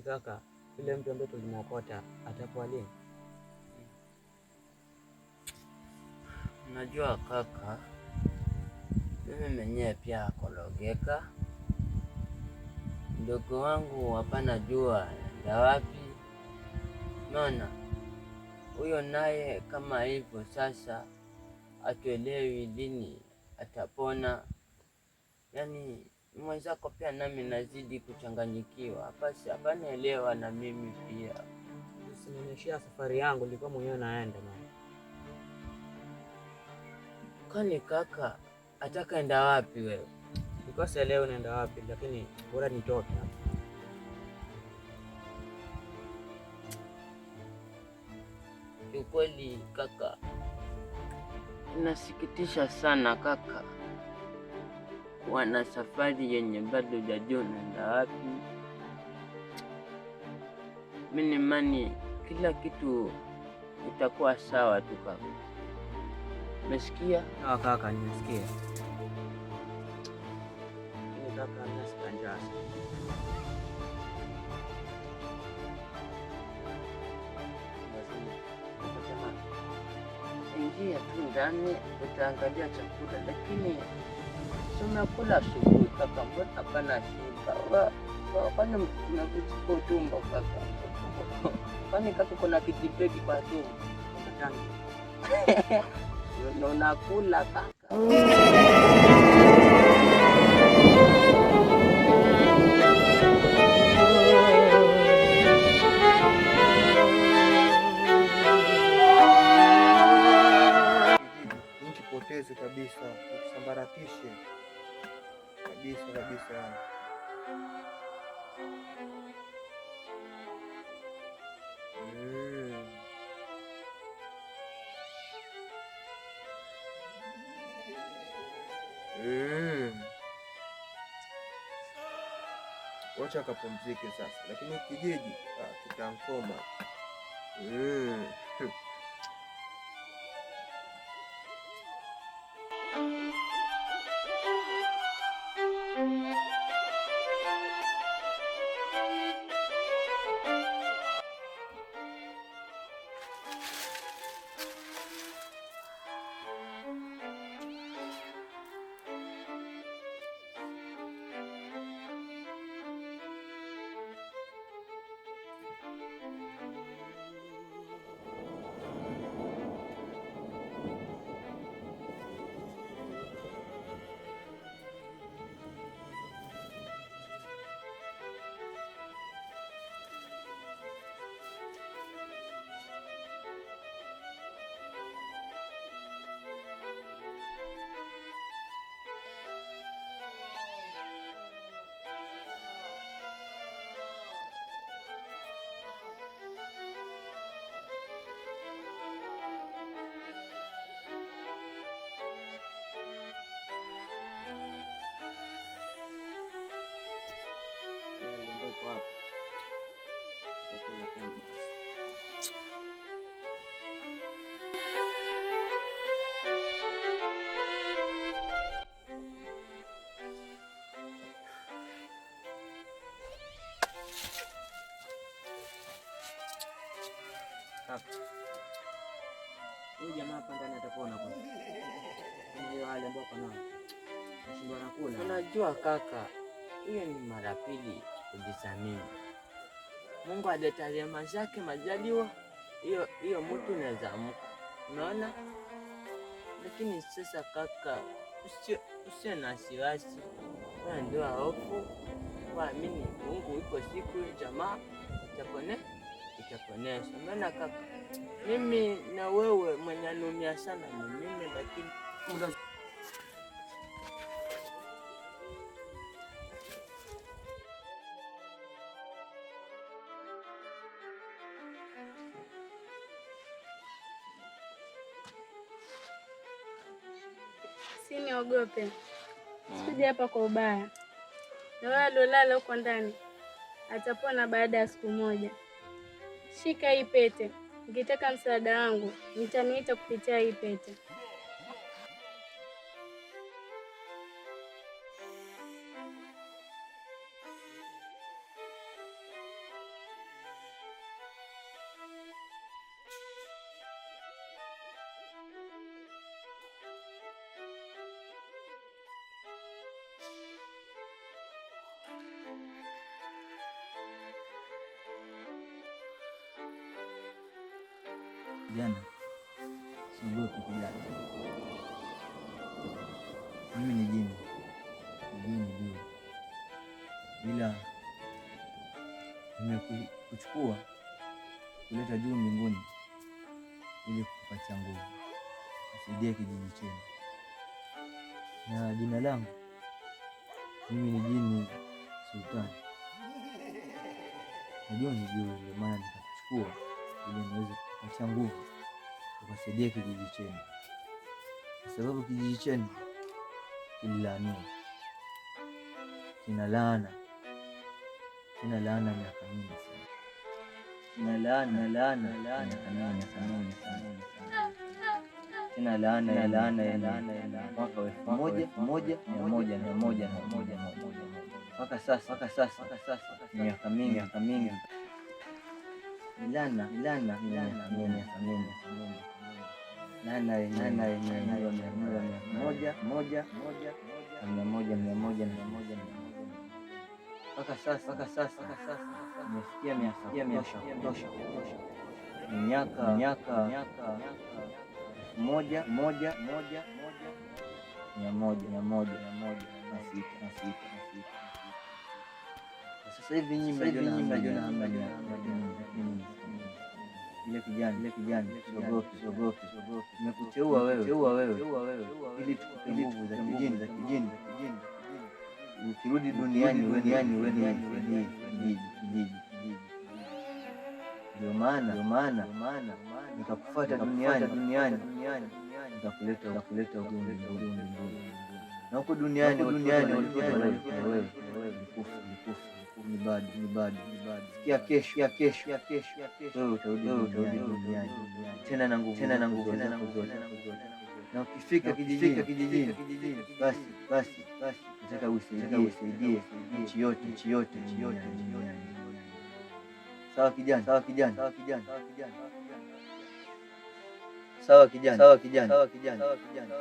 Kaka, yule mtu ambaye tulimwokota atakuwa lini? Unajua kaka, mimi mwenyewe pia akologeka. Mdogo wangu hapana jua anaenda wapi. Maana huyo naye kama hivyo sasa atuelewi lini atapona. Yaani mwenzako pia nami nazidi kuchanganyikiwa. Basi hapana elewa na mimi pia. Usinionyeshia safari yangu, nilikuwa mwenyewe naenda man. Kwani kaka atakaenda wapi wewe? Nilikuwa sielewi naenda wapi, lakini bora nitoke hapa. Kiukweli kaka, inasikitisha sana kaka, kuwa na safari yenye bado hujajua unaenda wapi. Mimi imani kila kitu itakuwa sawa tu kaka. Umesikia? Sawa kaka, nimesikia. Lakini kaka, mimi nasikia njaa sana. Lazima nipate maji. Ingia tu ndani utaangalia chakula, lakini si umekula asubuhi kaka, mbona hapana shiba? Kwani umevunjika utumbo kaka? Kwani kaka kuna kijibegi kwa tumbo? Tangi. Na unakula kaka. Nikipoteze kabisa, nikisambaratishe kabisa kabisa yani. Wacha akapumzike sasa, lakini kijiji kitankoma. Kaka, huyu jamaa hapa ndani atapona kwanza. Kama hiyo hali ambayo uko nayo. Nashindwa nakula. Unajua kaka, hiyo ni mara pili kujithamini. Mungu aleta rehema zake majaliwa, hiyo mtu naweza amka, unaona? Lakini sasa kaka, usio na wasiwasi, wewe ndio hofu, waamini Mungu, iko siku jamaa itaponesha. Maana kaka, mimi na wewe mwenye anaumia sana ni mimi, lakini Usiniogope, sikuja hapa kwa ubaya. Na wewe aliolala huko ndani atapona baada ya siku moja. Shika hii pete, nikitaka msaada wangu nitaniita kupitia hii pete. Kijana, siogope kijana. Mimi ni jini, jini juu, ila nimekuchukua kuleta juu mbinguni ili kukupatia nguvu, asaidie kijiji chenu. Na jina langu mimi ni jini Sultani. Najua ni juu, ndio maana nikakuchukua ili niweze kukupatia nguvu ukasaidia kijiji chenu, kwa sababu kijiji chenu kililaaniwa, kina laana, kina laana miaka mingi sana, kina laana laana miaka mingi sana, tena laana ya laana ya laana ya mwaka 1111 mpaka sasa, mpaka sasa, mpaka sasa, miaka mingi, miaka mingi, laana laana miaka mingi laana laana moja moja moja mia moja mia moja mia moja mpaka sasa, mpaka sasa, mpaka sasa nimefikia miaka tosha, miaka miaka miaka moja moja moja moja mia moja mia moja mia moja na sita na sita na sita. Sasa hivi nyinyi mnajiona hamna ile kijana, ile kijana, siogope, siogope, nimekuteua wewe, teua wewe ili tukupe nguvu za kijini, za kijini, ukirudi duniani, duniani, duniani, kijiji, kijiji. Ndio maana, ndio maana nikakufuata duniani, duniani, nikakuleta, nikakuleta huku mbinguni, na huko duniani, duniani wewe nikufa, nikufa ni bado, ni bado, sikia kesho, ya kesho, ya kesho, wewe utarudi, wewe utarudi duniani tena na nguvu, tena na nguvu, tena na nguvu. Na ukifika kijijini, kijijini, basi, basi, basi nataka usaidie, usaidie nchi yote, nchi yote, nchi yote. Sawa kijana, sawa kijana, sawa kijana, sawa kijana, sawa kijana, sawa kijana, sawa kijana.